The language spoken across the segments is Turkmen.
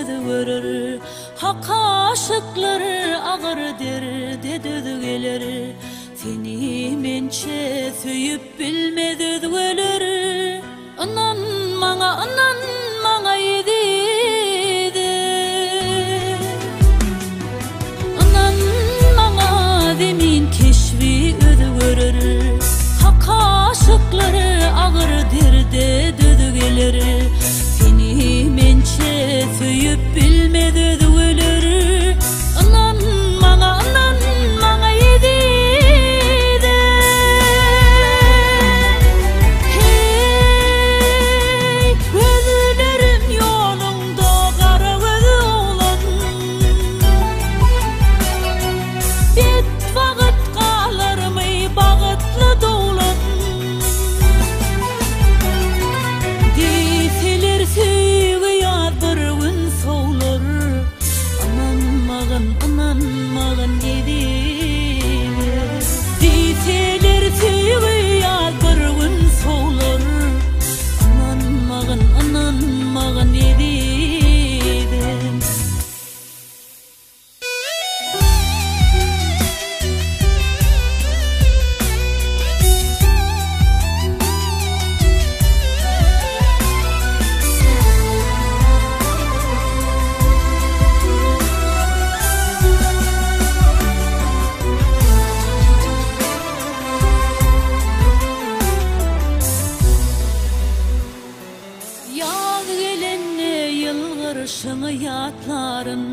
özgerer. Hak aşyklar agyr derde döz geler. Seni mençe söýüp bilmez özgeler. Ynan maňa, ynan maňa ezizim. Ynan maňa zemin keşbi özgerer. Hak aşyklar agyr derde döz geler. Seni mençe söýüp bilmez özgeler. Ynan maňa, ynan maňa ezizim. Hey, gözlerim ýoluňda gara göz oglan. Betbagt galarmy bagtly doglan. Diýseler söýgi ýaz bir gün sowlar. Ynanmagyn, ynanmagyn ezizim. Diýseler söýgi ýaz bir gün sowlar. Ynanmagyn, ynanmagyn ezizim. Ýaz gelende ýylgyryşyňy ýatlaryn,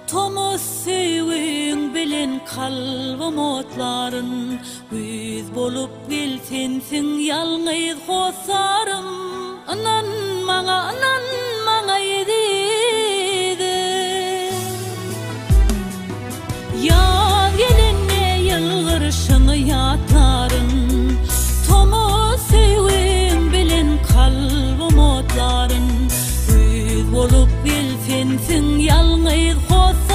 Tomus söýgiň bilen kalbym otlaryn, Güýz bolup gel sensiň ýalňyz hossarym, Ynan maňa, ynan maňa ezizim. Ýaz gelende ýylgyryşyňy ýatlaryn, Tomus söýgiň bilen kalbym otlaryn, Güýz bolup gel sensiň ýalňyz hossarym.